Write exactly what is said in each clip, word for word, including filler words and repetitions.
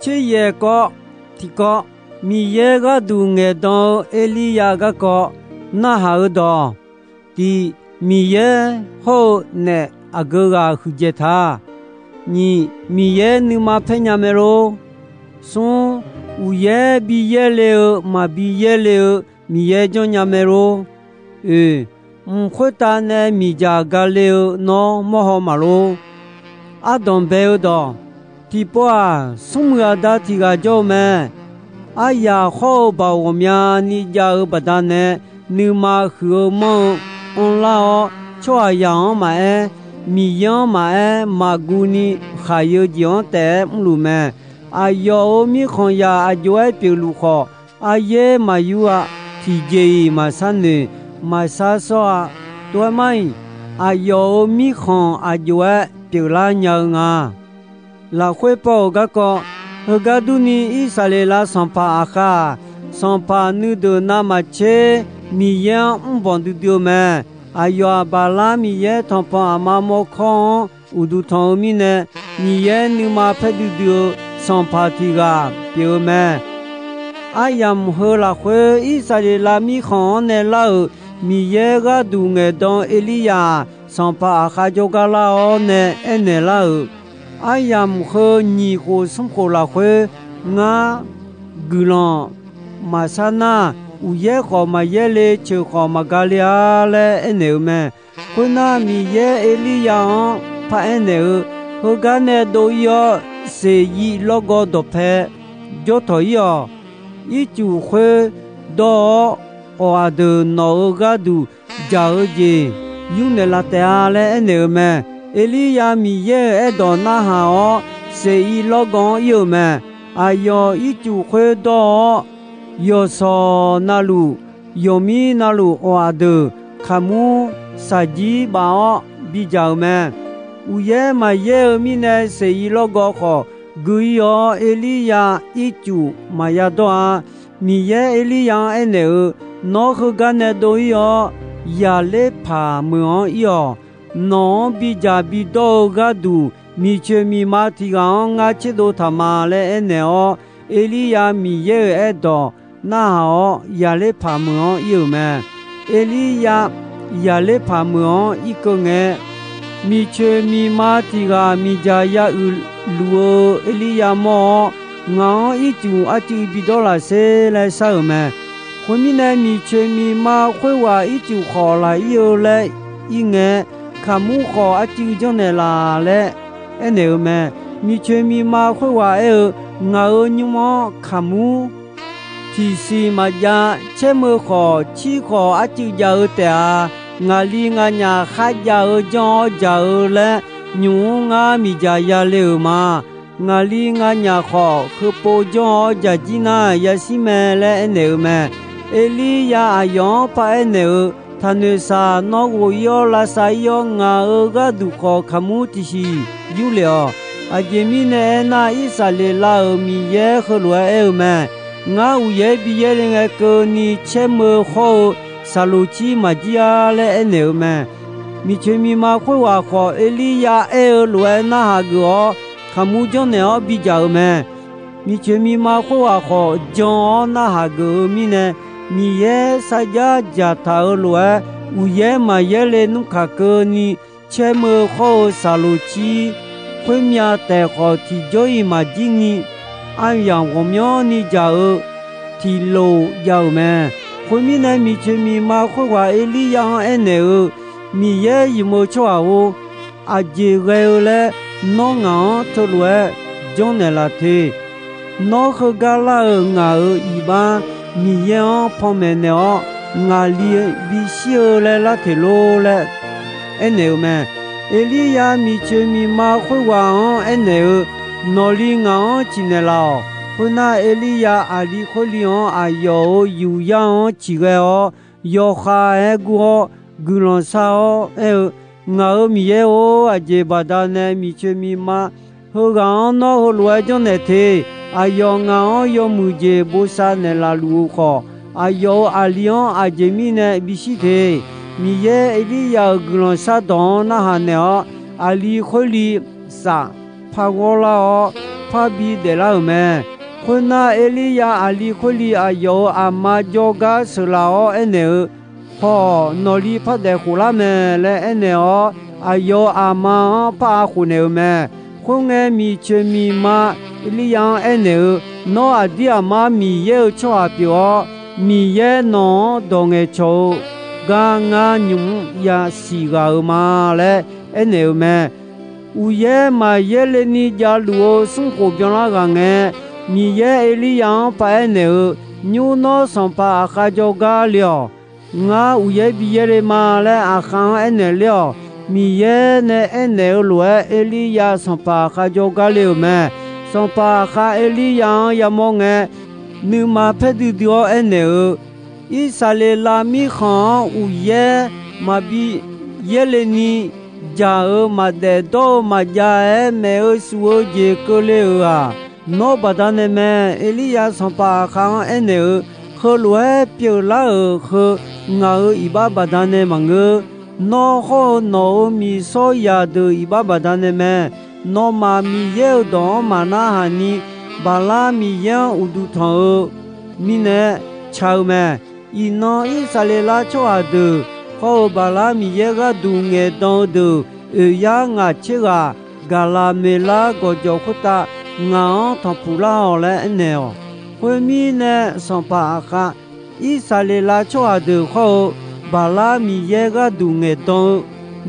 Tser yaeq kawv, tiqkawv, Miqyaer gharduq ngaeqdan-eu Erliryav garkawv narhaq-eu dawq. Tiq, Miqyaer hawr-eu naef aqgeu ghaq huiqdzaeq ta. Nyiq, Miqyaer nuima paer nya mae lor. Smr, uqyaer bi yaerle-eu maqbi yaerle-eu Miqyaer janrnya mae lor. Oeq, mq khoertav nae miqdzaq gale-eu nawr mawrhaw maqlor. Ardanq bae-eu dawq, tiqpov-aq, smrmuiq aqda tiq ghaq jawr-eu mae. Aryaq hawr-eu baoq ghawqmyani jav-eu baqdanae, nuima huiq-eu manr-eu anrlar-awr, tsawrhaqzaq-anr maqaer, Miqyaer-anr maqaer, maqguv ni khaq-eu jeq-anr taef-aer mrluf mae. Aqyawf-euq mirkhanqzaq aq jov-aer pyeufluf khawf, aryaer maqyur-a. Tiqjeq-iq maqshar noeq, maqshar sawr-a. Tov-aer mar-iq, aqyawf-euq mirkhanq aq jov-aer pyeuflar nya-eu nga. Lafkhoer paw-euq garkawv, heugar durni, Irsaqleqlav sanqpaq Aqkhav-aq, sanqpaq nuideuq navmaqtser Miqyaer-anr mrbanq duidui-eu mae. Aqyawf-aq, Baqlar miqyaer tanqpanq aqma mawrkawr-anr uqduq tanq-eu mirnae, Miqyaer nuima paer duidui-eu sanqpaq tiq ghaq pyeuf-eu mae. Aryamq heu lafkhoer, Irsaqleqlav mirkhanq-anr nae lar-euq Miqyaer gharduq ngaeqdan Erliryav-aq, sanqpaq Aqkhav jawrgar lar-awr nae aernaeq lar-euq, aryamq heu nyiq khof smr khof lafkhoer, ngar guiqlanq maqshar nar, uqyaer khawf maqyaer le, ceuq khawf maqgaq le-a laer aernaeq-eu mae. Khoernar, Miqyaer Erliryav-anr paraer naeq-eu, heugar nae dov-ir-awr, Seqyiv lawrgawv dawqpae jawr tawq-ir-awq. Ircuf khoer dawr-awr, awq-aq deuq nawq-euq gharduq dzaq-eu jeq yur naeqlaf taef-a laer aernaeq-eu mae. Erliryav Miqyaer-euq aerdawq narhaq-awr, Seqyiv lawrgawv-anr ir-euq mae. Aqyawf ircuf khoer dawr-awr, yawqshawq navluf, yawqmir navluf awq-aq deuq kaqmur shaqjir baf-awr bidzaq-euq mae. Uqyaer maqyaer-eu mirnae Seqyiv lawrgawv khawf gui-ir-awr, Erliryav ircuf maqya dawr-a. Miqyaer Erliryav-anr aernaeq-eu, Nawr heugar nae dov-ir-awr, Yaqlerpaq meuq-anr ir-awq. Nawq-anr bidzaq bidawr-eu gharduq, miqcoeq miqma tiq ghaq-anr ngar tserdov taq ma laer aernaeq-awr, Erliryav Miqyaer-euq aerdawq narhaq-awr, Yaqlerpaq meuq-anr ir-euq mae. Erliryav Yaqlerpaq meuq-anr irkeuv ngae, miqcoeq miqma tiq ghaq miqdzaq ya uiq luf-eu Erliryav mawr-awr, Ngaq-anr ircuf arcuiv bidawr laf sher laer shar-euq mae. Khoermirnae, miqcoeq miqma khoerghaq ircuf khawf laq ir-eu laer ir ngae, kaqmur khawf arcuiv janrnaeq laf laer aernaeq-eu mae. Miqcoeq miqma khoerghaq aer-eu, Ngaq-euq nymr-anr kaqmur tiqsiq maqjav, caermeu khawf cir khawf arcuiv jav-eu taef-a. Ngaqli nganyaf kharjav-eu janr-awr dzaq-eu laer, nymq-mr ngar miqdzaq yale-euq ma. Ngaqli nganyaf khawf, heupov janr-awr dzaq jir nar yashir mae laer aernaeq-eu mae. Erliryav aqyawf-anr paraer naeq-eu, Taqnoeq saq, nawr ghof-ir-awr lavsav-ir-awr, ngaq-euq gharduq khawf kaqmur tiqsiq yurlef-awq. Aqjeq mirnae aernar, Irsaqleqlav-euq Miqyaer heulof-aer aer-eu mae. Ngar uqyaer bi yaerle ngae keuvni caermeu hawr-eu saqloq cir maqjir-a laer aernaeq-eu mae. Miqcoeq miqma khoerghaq khawf, Erliryav aer-eu lof-aer narhaq geuf-awr, kaqmur janrnaeq-awr bidzaq-euq mae. Miqcoeq miqma khoerghaq khawf, jan-awr narhaq geuf-eu mirnae, Miqyaer sarjax dzaqtaq-euq lof-aer, uqyaer maqyaer le nmr kaq keuvni, caermeu hawr-eu saqloq cir, khoermyav taef khawf tiqjawr-iq maqjir ni, aryamq ghawqmyanrni dzaq-eu tiqlof jav-euq mae. Khoermirnae, miqcoeq miqma khoerghaq Erliryav-anr aernaeq-eu, Miqyaer ymq-eu tsawrhaq-or, aqjeq ghae-eu laer nawr ngaq-anr teulof-aer janrnaeq laf te. Nawr heugar lar-euq ngaq-euq iqbax Miqyaer-anr panmaeq naeq-awr, ngaqli bishir-eu laer lar teq lor laer aernaeq-eu mae. Erliryav miqcoeq miqma khoerghaq-anr aernaeq-eu, Nawqli ngaq-anr ciqnaeq laf-awq. Khoernar, Erliryav aqli khoerli-anr aqyawf-euq yuqyar-anr ciqghae-awr, yawkhav-aer gur-awr, guiqlanq shar-awr aer-eu, Ngaq-euq Miqyaer-or, aqjeq baqdanae miqcoeq miqma heughaq-anr nawr heulof-aer janrnaeq te. Aqyawf ngaq-anr yawmuiq jeq bosav naeqlaf luf-eu khawf, aqyawf-euq aqli-anr aqjeq mirnae bishir te. Miqyaer Erliryav-euq guiqlanq shardawq-anr narhaq naeq-awr, aqli khoerli saf parghawr lar-awr, parbi daeflar-euq mae. Khoernar, Erlirya aqli khoerli aqyawf-euq aqma jawrgar sheuqlaf-awr aernaeq-eu, Hawq, nawqli par daef khoflar mae laer aernaeq-awr, aqyawf-euq aqma-anr par-a khofnaeq-euq mae. Khoerngae, miqcoeq miqma Erlirya-anr aernaeq-eu, Nawr aqdir aqmar Miqyaer-euq tsawrhaq pyeuf-awr, Miqyaer nawq-anr dawq ngaeqcawq-eu gar ngar nymq-mr yasiq ghaq-euq ma laer aernaeq-euq mae. Uqyaer maqyaer le ni javluf-eu smrkhof byanlar ghaq ngae, Miqyaer Erlirya-anr paraer naeq-eu, Nymr, nawr sanqpaq Aqkhav jawrgar le-awq. Ngar uqyaer bi yaer le ma laer Aqkhav-anr aernaeq ler-awq. Miqyaer nae aernaeq-eu lof-aer, Erlirya sanqpaq Aqkhav jawrgar le-euq mae. Sanqpaq Aqkhav Erlirya-anr yamawr ngae, nuima paer duidui-awr aernaeq-eu, Irsaqleqlav mirkhanq-anr uqyaer maqbi yaer le ni, jaq-euq maqdaef dawr-eu maqjav-aer maef-eu shuf-eu jeq keuvle-euq-aq, nawr baqdanae mae. Erlirya sanqpaq Aqkhav-anr aernaeq-eu, Heulof-aer pyeuflar-euq heu ngaq-euq iqbax baqdanae maqngeur. Nawr hawr-eu nawq-euq miqsawr zaqdeuq iqbax baqdanae mae. Nawmaf Miqyaer-euq dawq-anr maqnarhaq ni, Baqlar miqyaer-anr uqduq tanq-eu mirnae ca-eu mae. Iqnan Irsaqleqlav tsawrhaq deuq hawr-eu Baqlar miqyaer gharduq ngaeqdan-eu deuq oeq yar ngaq tser ghaq, Gaqlaqmeqlar gawqjawq khoertav ngaq-anr tanqpuq lar-awq laer aernaeq-awq. Khoermirnae, sanqpaq Aqkhav, Irsaqleqlav tsawrhaq deuq hawr-eu Baqlar miqyaer gharduq ngaeqdan-eu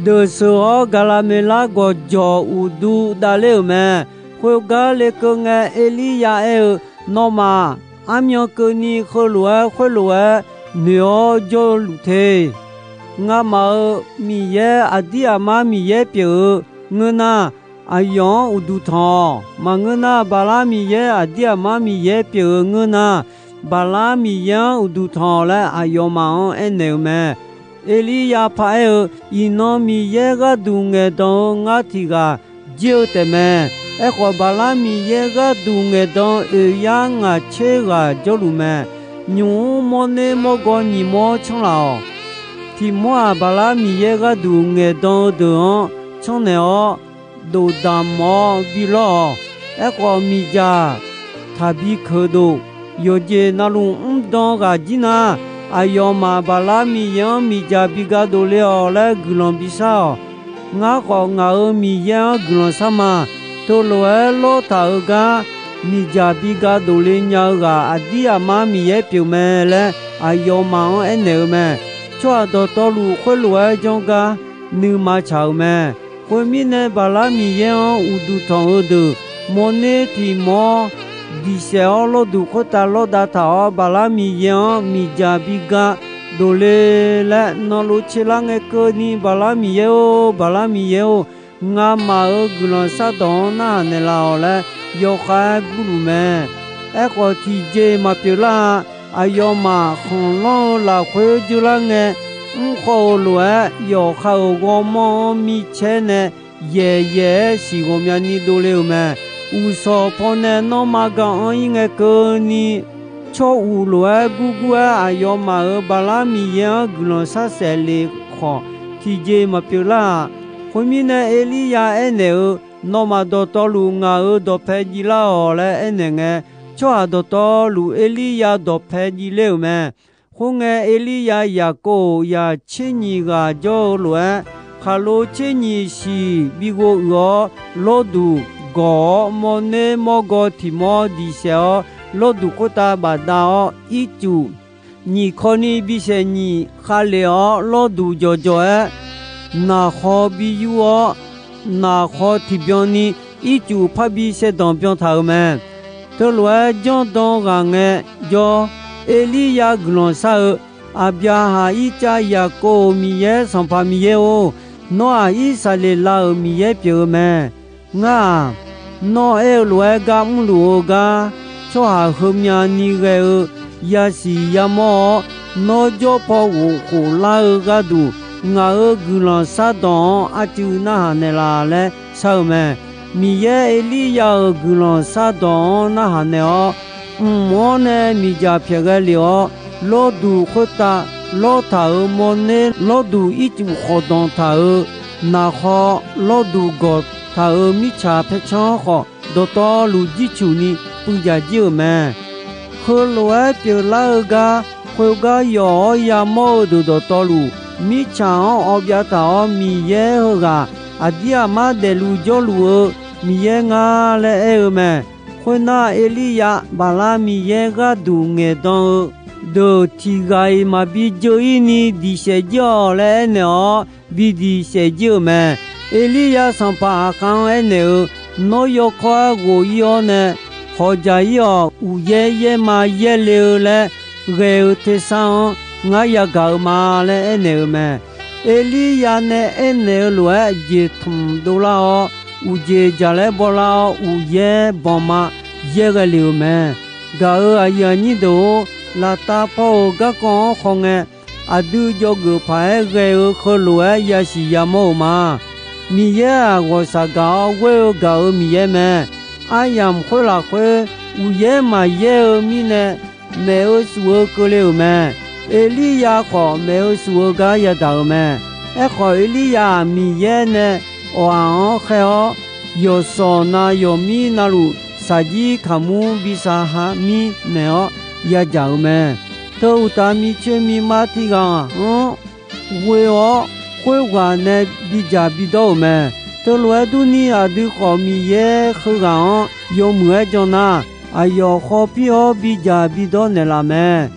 deuq sheuq-awr, Gaqlaqmeqlar gawqjawq uqdu davler-euq mae. Khoergar lekeuv ngae, Erlirya aer-eu, Nawmaf armyan keuvni heulof-aer khoerlof-aer noeq-awr jawrluf te. Ngamaf-euq Miqyaer aqdir aqmar Miqyaer pyeuf-eu ngeur nar, aqyawf-anr uqduq tanq-awq. Maqngeur nar, Baqlar miqyaer aqdir aqmar Miqyaer pyeuf-eu ngeur nar, Baqlar miqyaer-anr uqduq tanq-awq laer aqyawfmaf-anr aernaeq-eu mae. Erlirya paraer-eu, Iqnan Miqyaer gharduq ngaeqdan-eu ngar tiq ghaq jir-eu taefmae. Aerkhawf, Baqlar miqyaer gharduq ngaeqdan-eu oeq yar ngaq tser ghaq jawrluf mae. Nymq-mr mawrner mawrgaw nyiq mawr canr laf-awq. Tiq mawr-aq, Baqlar miqyaer gharduq ngaeqdan-eu deuq-anr canr naeq-awr, dof damq-awr bi lawr-awq. Aerkhawf, miqdzaq taqbi keuqdof. Yawqjeq navluf mrdan ghaq jir nar, aqyawfmaf Baqlar miqyaer-anr miqdzaq bi ga dovle-awq laer guiqlanq bishar-awq. Ngar khawf, ngaq-euq Miqyaer-anr guiqlanq shar ma. Teulof-aer lawr taq-euq gar miqdzaq bi ga dovle nya-eu ghaq aqdir aqmar Miqyaer pyeuf mae laer aqyawfmaf-anr aernaeq-eu mae. Tsawrhaq dawqtawvluf khoerlof-aer janr gar nuima tsaq-euq mae. Khoermirnae, Baqlar miqyaer-anr uqduq tanq-eu deuq mawrner tiq mawr diq saef-awr lawrduq khoertav lawrdav taq-awr, Baqlar miqyaer-anr miqdzaq bi ga dovle laer nanlov tserlar ngae keuvni, Baqlar miqyaer-or, Baqlar miqyaer-or, ngamaf-euq guiqlanq shardawq-anr narhaq naeqlaf-awq laer yawkhav-aer burluf mae. Aerkhawf, tiqjeq maqpyeuf lar-a. Aqyawfmaf khanqlanr-eu lafkhoer dzeurlar ngae, mrkhawv-euq lof-aer yawqha-euq ghawrmawr-anr micaer nae yaeq yaeq-aer siq ghawqmyani dovle-euq mae. Uqshawq pawnae nanrma ga anr-ir ngae keuvni, tsawr uq lof-aer gurgur-aer aqyawfmaf-euq Baqlar miqyaer-anr guiqlanq shar saef lef khawf, tiqjeq maqpyeuf lar-aq. Khoermirnae, Erlirya aernaeq-eu, Nawmaf dawqtawvluf ngaq-euq dawqpae jiv lar-awq laer aernaeq ngae, tsawrhaq dawqtawvluf Erlirya dawqpae jiv ler-euq mae. Khoerngae, Erlirya Yaqkov-euq zaq tser nyiq ghaq jawr-eu lof-aer, khaqlo tser nyiq siq bi ghov uiq-awr, lawrduq gawq-awr, mawrner mawrgaw tiq mawr diq saef-awr, lawrduq khoertav bafdav-awr, ircuf nyiq kawni bisaef nyiq khavlef-awr, lawrduq jawqjawq-aer naqkhaw bi yur-awr, naqkhaw tiqbyan ni ircuf parbi saevdanq byan taq-euq mae. Teulof-aer janrdan ghaq ngae jawr, Erlirya guiqlanq shar-eu, Aqbyaqhaq, Irtsav, Yaqkov-euq Miqyaer, Sanqpaq Miqyaer-or, nawr-aq Irsaqleqlav-euq Miqyaer pyeuf-eu mae. Ngar-aq, nawr aer-eu lof-aer gar mrluf-eu gar, tsawrhaq heumya ni ghae-eu yasiq yamawr-awr, nawr jawr paw ghof khof lar-eu gharduq, ngaq-euq guiqlanq shardawq-anr arcuiv narhaq naeqlaf laer shar-eu mae. Miqyaer Erlirya-euq guiqlanq shardawq-anr narhaq naeq-awr, mq-anr nae miqdzaq pyaeq ghae lef-awr, lawrduq khoertav lawr taq-euq mawrner, lawrduq ircuf khawqdanq taq-euq naqkhaw, lawrduq gawq taq-euq mirtsaq paercanr khawf, dawqtawvluf jircuf ni puivjaq jir-euq mae. Heulof-aer pyeuflar-eu gar, khoergar yawf-awr yamawr-eu deuq dawqtawvluf, mirtsaq-anr awbyav taq-awr Miqyaer heughaq aqdir aqmar daefluf jawrluf-eu Miqyaer nga laer aer-eu mae. Khoernar, Erliryav Baqlar miqyaer gharduq ngaeqdan-eu deuq tiq ghaq-iq maqbi dzeur-ir ni diq saef jir-awq laer aernaeq-awr, bi diq saef jir-euq mae. Erliryav sanqpaq Aqkhav-anr aernaeq-eu, Nawr yawkawr-aer ghof-ir-awr nae, hawq dzaq-ir-awq. Uqyaer yaerma yaerle-eu laer ghae-eu tersar-anr ngar yagaq-eu ma laer aernaeq-eu mae. Erliryav nae aernaeq-eu lof-aer jeqtmq dovlar-awr, uqjeq jaqlaer bawrlar-awr, uqyaer banqma yaer ghae lef-euq mae. Gaq-euq aqyuif aqnyir deuq-or, laftav paw-euq garkawv-anr khawngae, aqdui jawrgeuf paq-aer ghae-eu heulof-aer yasiq yamawr-euq ma. Miqyaer-aq, ghawqshaq gaq-awr ghoer-eu gaq-euq Miqyaer mae. Aryamq khoer lafkhoer, uqyaer maqyaer-eu mirnae, maef-eu shuf-eu keuvle-euq mae. Erliryav khawf, maef-eu shuf-eu gar yadaq-euq mae. Aerkhawf, Erliryav-aq, Miqyaer nae awq-aq-anr khaer-awr, yawqshawq na yawqmir navluf shaqjir kaqmur bi sar ha mir naeq-awr yadzaq-euq mae. Teu uqtaf, miqcoeq miqma tiq ghaq-anr ghoe-awr, khoerghaq nae bidzaq bidawr-euq mae. Teulof-aer durni, aqdui khawf Miqyaer heughaq-anr yawmuiq-aer jan nar, aqyawf khawpir-awr bidzaq bidawr naeqlaf mae.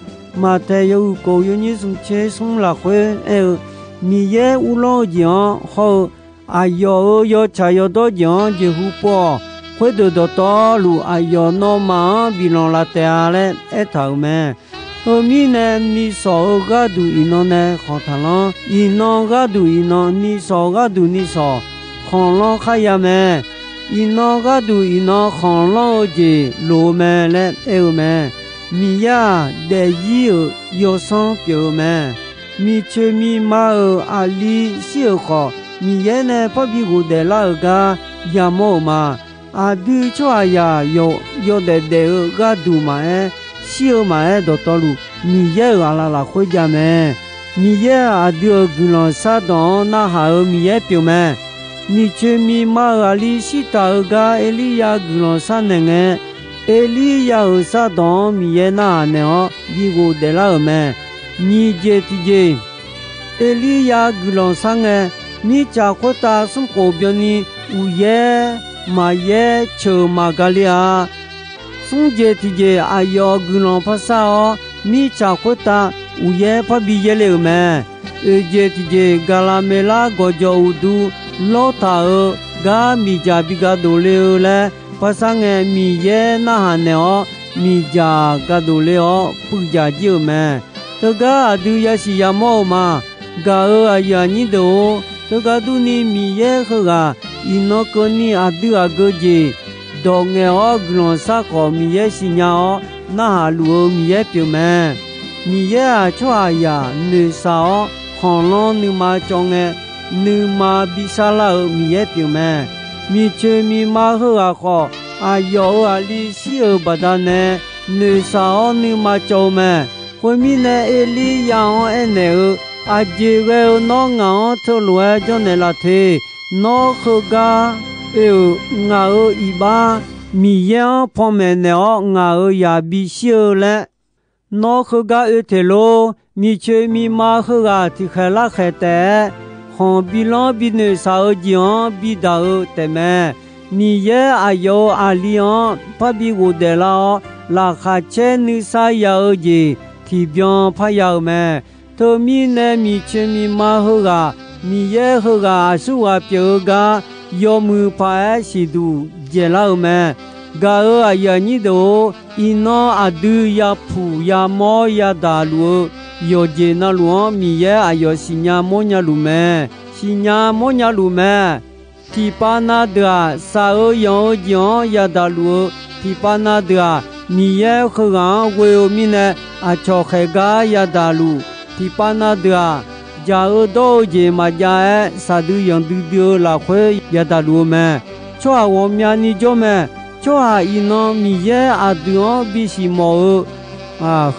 Maqtaeq yawhuiq kof yawnyir smq tser smr lafkhoer aer-eu, Miqyaer uvlanr-eu jeq-anr hawr-eu, aqyawf-euq yawtsaq yawdawr jeq-anr jeqhu pov-awq. Khoerdeuq dawqtawvluf, aqyawf nawmaf-anr biflanq laf taef-a laer aertaq-euq mae. Heu mirnae, nishawq-euq gharduq iqnan nae khanq taqlanr, iqnan gharduq iqnan, nishawq gharduq nishawq khanqlanr kharya mae. Iqnan gharduq iqnan khanqlanr-eu jeq loq-eu mae laer aer-eu mae. Miqyaer-aq, daefzir-euq yawsanr pyeuf-eu mae. Miqcoeq miqma-euq aqli shir-euq khawf, Miqyaer nae parbi ghofdaef lar-euq gar yamawr-euq ma. Aqdui tsawrhaqzaq yawdaef daef-eu gharduq maqaer, shir-eu maqaer, dawqtawvluf Miqyaer-euq aqlaf lafkhoer jav mae. Miqyaer-aq, aqdui-euq guiqlanq shardawq-anr narhaq-eu Miqyaer pyeuf mae. Miqcoeq miqma-euq aqli shirtaq-eu gar Erliryav guiqlanq sharnaeq ngae, Erliryav-euq shardawq-anr Miqyaer narhaq naeq-awr bi ghofdaef lar-euq mae. Nyiq jeq tiqjeq, Erliryav guiqlanq shar ngae, mirtsaq khoertav smrkhof byanni uqyaer maqyaer ceuq maqgaq le-a. Smr jeq tiqjeq, aqyawf guiqlanq par shar-awr, mirtsaq khoertav uqyaer parbi yaerle-euq mae. Oeq jeq tiqjeq, Gaqlaqmeqlar gawqjawq uqdu lawrtaq-euq gar miqdzaq bi ga dof le-eu laer par shar ngae, Miqyaer narhaq naeq-awr miqdzaq ga dof le-awr puiv dzaq jir-euq mae. Teugar aqdui yasiq yamawr-eu ma. Gaq-euq aqyuif aqnyir deuq-or, teugar durni Miqyaer heughaq iqnan keuvni aqdui aqgeu jeq dawq ngaeq-awr guiqlanq shar khawf, Miqyaer siqnya-awr narhaq luf-eu Miqyaer pyeuf mae. Miqyaer-aq, tsawrhaqzaq noeqshaq-awr khanqlanr nuima cawv ngae, nuima bishar lar-eu Miqyaer pyeuf mae. Miqcoeq miqma heughaq khawf, aqyawf-euq aqli shir-euq baqdanae noeqshaq-awr nuima cawv-eu mae. Khoermirnae, Erliryav-anr aernaeq-eu, Aqjeq ghae-eu nawr ngaq-anr teulof-aer janrnaeq laf te. Nawr heugar oe-euq ngaq-euq iqbax Miqyaer-anr panmaeq naeq-awr, ngaq-euq zaq bishir-eu laer nawr heugar oe teq lor. Miqcoeq miqma heughaq tiqkhaeq larkhaeq taef-aer, khanq bilanr binoeq shaq-eu jeq-anr bidaq-eu taefmae. Miqyaer aqyawf-euq aqli-anr parbi ghofdaef lar-awr, laqkhaq caer nuisar ya-eu jeq tiqbyan parya-eu mae. Teumirnae, miqcoeq miqma heughaq Miqyaer heughaq aqsurghaq pyeuf-eu gar yawmuiq paq-aer siqduq dzaeqlar-eu mae. Gaq-euq aqyuif aqnyir deuq-or, iqnan aqdui yapuq yamawr yadaq luf-eu yawqjeq navluf-anr Miqyaer aqyawf siqnya mawrnya luf mae. Siqnya mawrnya luf mae. Tiqpav na deuq-aq, shaq-eu yanq-eu jeq-anr yadaq luf-eu, tiqpav na deuq-aq, Miqyaer heughaq-anr ghoe-eu mirnae, aqcawq khaeq gar yadaq luf. Tiqpav na deuq-aq, jaq-eu dawr-eu jeq maqjav-aer, shaqdui yanqdui dui-eu lafkhoer yadaq luf-eu mae. Tsawrhaq ghawqmyani jawr mae. Tsawrhaq iqnan Miqyaer aqdui-anr bisiq mawf-eu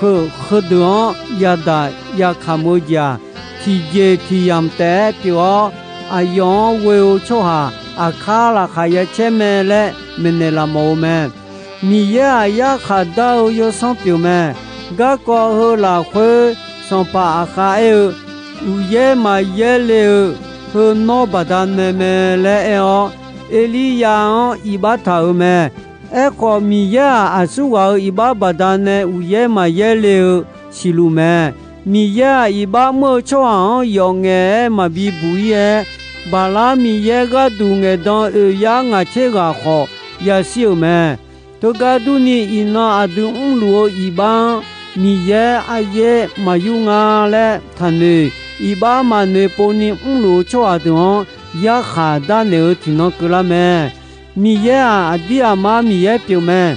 heu heudeuq-anr yadaq yakamq-eu jeq-aq, tiqjeq tiq yamq taef-aer pyeuf-awr, aqyawf-anr ghoe-eu tsawrhaq aqkar laqkhaq ya caer mae laer maeqnaeq laf mawf-eu mae. Miqyaer-aq, yarkhaq dar-eu yawsanr pyeuf mae. Garkawv heu lafkhoer, sanqpaq Aqkhav aer-eu, Uqyaer maqyaer le-eu heu nawr baqdanae mae laer aer-awr, Erliryav-anr iqbax taq-euq mae. Aerkhawf, Miqyaer-aq, aqsurghaq-euq iqbax baqdanae uqyaer maqyaer le-eu siqluf mae. Miqyaer-aq, iqbax mr-eu tsawrhaq-anr yawf ngaef-aer maqbi buq-ir-aer, Baqlar miqyaer gharduq ngaeqdan oeq yar ngaq tser ghaq khawf yashir-euq mae. Teugar durni, iqnan aqdui mrluf-eu iqbax-anr Miqyaer aryaer maqyur nga laer taqnoeq, iqbax maqnoeq povni mrluf-eu tsawrhaq deuq-anr yarkhaq darnaeq-eu tiqnan keuvlar mae. Miqyaer-aq, aqdir aqmar Miqyaer pyeuf mae.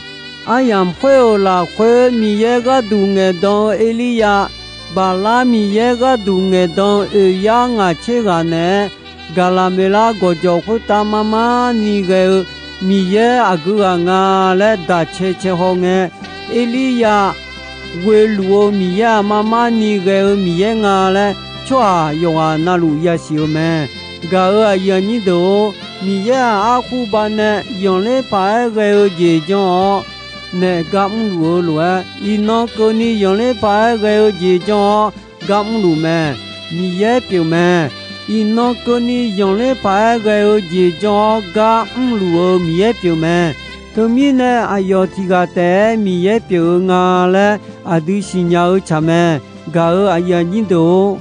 Aryamq khoer-euq lafkhoer Miqyaer gharduq ngaeqdan-eu Erliryav, Baqlar miqyaer gharduq ngaeqdan-eu oeq yar ngaq tser ghaq naeq-aer, Gaqlaqmeqlar gawqjawq khoertav mar mar ni ghae-eu Miqyaer aqgeu ghaq nga laer daq cae cae haw ngae, Erliryav ghoeluf-eu Miqyaer-aq, mar mar ni ghae-eu Miqyaer nga laer tsawrhaq yawqghaq na luf yasiq-eu mae. Gaq-euq aqyuif aqnyir deuq-or, Miqyaer-aq, arkhur banae yanqler paq-aer ghae-eu jeq jan-awr naef gar mrluf-eu lof-aer, iqnan keuvni yanqler paq-aer ghae-eu jeq jan-awr gar mrluf mae. Miqyaer pyeuf mae. Iqnan keuvni yanqler paq-aer ghae-eu jeq jan-awr gar mrluf-eu Miqyaer pyeuf mae. Teumirnae aqyawf tiq ghaq taef-aer Miqyaer pyeuf-eu nga laer aqdui siqnya-eu tsaq mae. Gaq-euq aqyuif aqnyir deuq-or,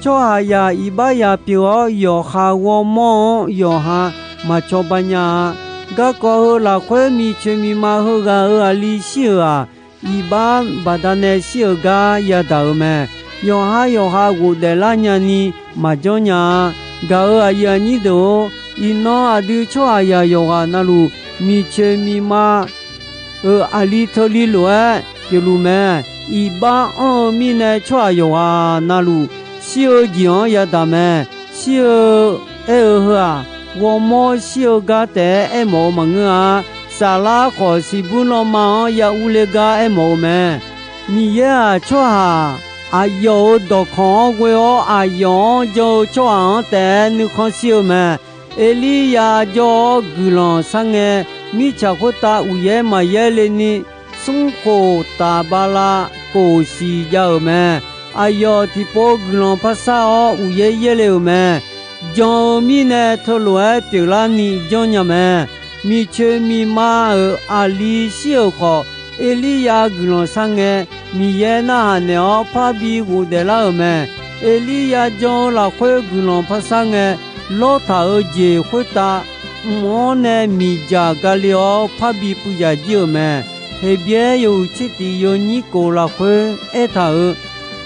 tsawrhaqzaq iqbaxzaq pyeuf-awr yawqha ghawrmawr-anr yawqha maq cawba nya-a. Garkawv heu lafkhoer miqcoeq miqma heughaq-euq aqli shir-euq-aq, iqbax baqdanae shir-eu gar yadaq-euq mae. Yawqha yawqha ghofdaef lar nyani maqjanr nya-a. Gaq-euq aqyuif aqnyir deuq-or, iqnan aqdui tsawrhaqzaq yawqghaq na luf miqcoeq miqma-euq aqli teuli lof-aer pyeufluf mae. Iqbax anr-eu mirnae tsawrhaq yawqghaq na luf shir-eu jeq-anr yadaq mae. Shir-eu aer-eu heu-aq, ghawrmawr shir-eu gar taef-aer aermawf-eu maqngeur-a. Saflar khawf, siqbur lanma-anr ya urler gar aermawf-eu mae. Miqyaer-aq, tsawrhaq aqyawf-euq dawqkawq-anr ghoe-awr, aqyawf-anr jan-eu tsawrhaq-anr taef-aer nuikhanr shir-eu mae. Erliryav jawr-awr guiqlanq sharngae, mirtsaq khoertav uqyaer maqyaer le ni, smrkhof taf bala kof siq jav-euq mae. Aqyawf tiqpov guiqlanq par shar-awr uqyaer yaer le-euq mae. Jan-eu mirnae teulof-aer pyeuflarni janrnya mae. Miqcoeq miqma-euq aqli shir-euq khawf, Erliryav guiqlanq sharngae, Miqyaer narhaq naeq-awr parbi ghofdaef lar-euq mae. Erliryav jan-eu lafkhoer guiqlanq par sharngae, lawrtaq-euq jeq khoertav mq-anr nae miqdzaq gale-awr parbi puivzaq jir-euq mae. Heqbyaer yawhuiq tser tiq yawnyir kof lafkhoer aertaq-euq,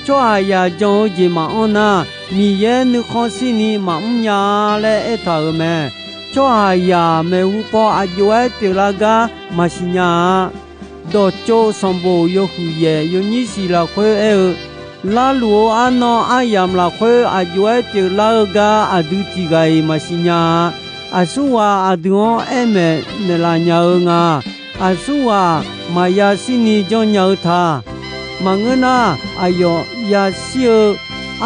tsawrhaqzaq jan-eu jeq maqanr nar, Miqyaer nuikhanr shirni maqmr nya-a laer aertaq-euq mae. Tsawrhaqzaq maeqhu paw aq jov-aer pyeuflar gar maqsiq nya-a. Dawqtsov sanqbof yawhuiq yaef yawnyir siq lafkhoer aer-eu, larluf-eu arnan aryamq lafkhoer aq jov-aer pyeuflar-eu gar aqdui tiq ghaq-iq maqsiq nya-a. Aqsurghaq aqdui-anr aer maeq naeqlaf nya-eu nga. Aqsurghaq maqya shirni janrnya-eu ta. Maqngeur nar, aqyawf yashir-eu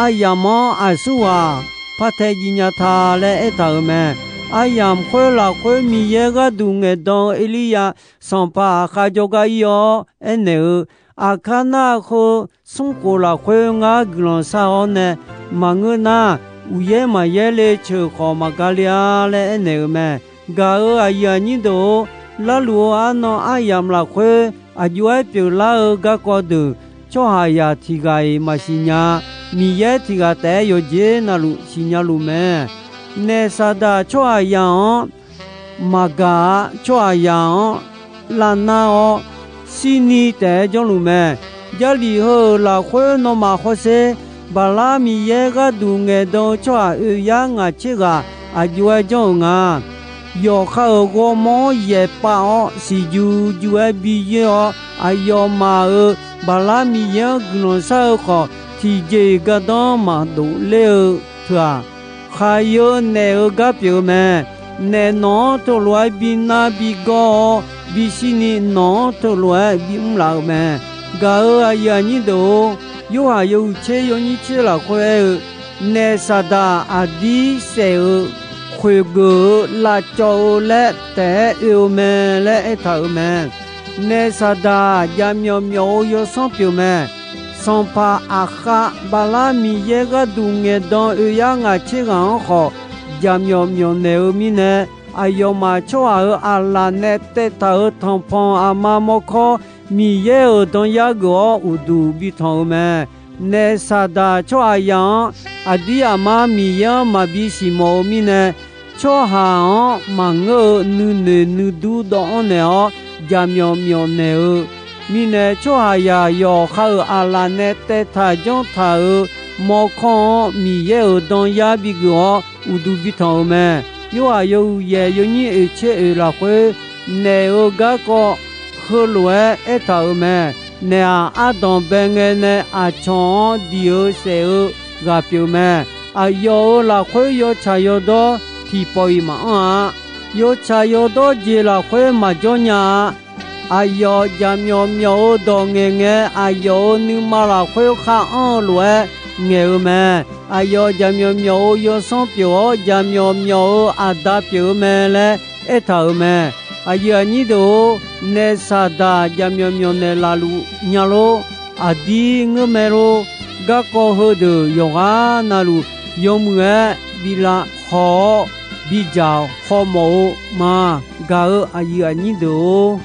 aryamq-anr aqsurghaq partae jiv nya ta laer aertaq-euq mae. Aryamq khoer lafkhoer Miqyaer gharduq ngaeqdan-eu Erliryav, sanqpaq Aqkhav jawrgar ir-awr aernaeq-eu, Aqkar nar heu smrkhof lafkhoer ngar guiqlanq shar-awr nae, maqngeur nar, uqyaer maqyaer le ceuq khawf maqgaq le-a laer aernaeq-euq mae. Gaq-euq aqyuif aqnyir deuq-or, larluf-eu arnan aryamq lafkhoer aq jov-aer pyeuflar-eu garkawv deuq, tsawrhaqzaq tiq ghaq-iq maqsiq nya-a. Miqyaer tiq ghaq taef-aer yawqjeq navluf siqnya luf mae. Naef Saqdaq tsawrhaqzaq-anr maqgaq-a. Tsawrhaqzaq-anr lavnar-awr, shirni taef-aer janrluf mae. Jarlif heu-euq lafkhoer nawmaf hawsher, Baqlar miqyaer gharduq ngaeqdan-eu tsawrhaq oeq yar ngaq tser ghaq aq jov-aer janr-euq nga. Yawqha-euq ghawrmawr-anr yaeqpav-awr siqju ju-aer bi yoer-awr, aqyawfmaf-euq Baqlar miqyaer-anr guiqlanq shar-eu khawf, tiqjeq-iq gardanr maqdof ler-eu teu-aq, khaqyeu naef-eu gar pyeuf-eu mae. Naef nawq-anr teulof-aer bi nar bi gawr-awr, bishirni nawq-anr teulof-aer bimr laf-eu mae. Gaq-euq aqyuif aqnyir deuq-or, Yorhaq yawhuiq tser yawnyir tser lafkhoer aer-eu, naef Saqdaq aqdir saef-eu khoeqgeuf-eu lavcawv-eu laer taef-aer oe-eu mae laer aertaq-euq mae. Naef Saqdaq jaqmyawf myawf-eu yawsanr pyeuf mae. Sanqpaq Aqkhav Baflar Miqyaer gharduq ngaeqdan oe yar ngaq tser ghaq-anr khawf, jaqmyawf myawf naeq-eu mirnae, aqyawfmaf tsawrhaq-euq aqlaf nae taev taq-euq tanqpanq aqma mawrkawr Miqyaer-euq danyar geuf-awr uqduq bitanq-euq mae. Naef Saqdaq tsawrhaqzaq-anr aqdir aqmar Miqyaer-anr maqbi siqmawf-eu mirnae, tsawrhaq-anr maqngeur-eu nuinoeq nuidur dawv-anr naeq-awr jaqmyawf myawf naeq-eu mirnae, tsawrhaqzaq yawqha-euq aqlaf nae taev taq janr taq-euq mawrkawr-anr Miqyaer-euq danyar bigeuf-awr uqduq bitanq-euq mae. Yorhaq yawhuiq yaef yawnyir oeq tser oeq lafkhoer naef-eu garkawv heulof-aer aertaq-euq mae. Naef-aq, ardanq bae ngae nae aqcawq-anr diq-eu saef-eu ghaq pyeuf mae. Aqyawf-euq lafkhoer yawtsaq yawdawr tiqpawf-iq maqanr-a. Yawtsaq yawdawr jeq lafkhoer maqjawr nya-a. Aqyawf jaqmyawf myawf-eu dawq ngaeqngae, aqyawf-euq nuima lafkhoer khar anr-eu lof-aer ngaeq-eu mae. Aqyawf jaqmyawf myawf-eu yawsanr pyeuf-awr, jaqmyawf myawf-eu aqda pyeuf-eu mae laer aertaq-euq mae. Aqyuif aqnyir deuq-or, naef Saqdaq jaqmyawf myawf naeqlaf luf nya lor. Aqdir ngeur mae lor. Garkawv heudeuq yawqghaq navluf yawmuiq-aer bi lavhaw-awr bidzaq hawmawf-eu ma. Gaq-eu aqyuif aqnyir deuq-or,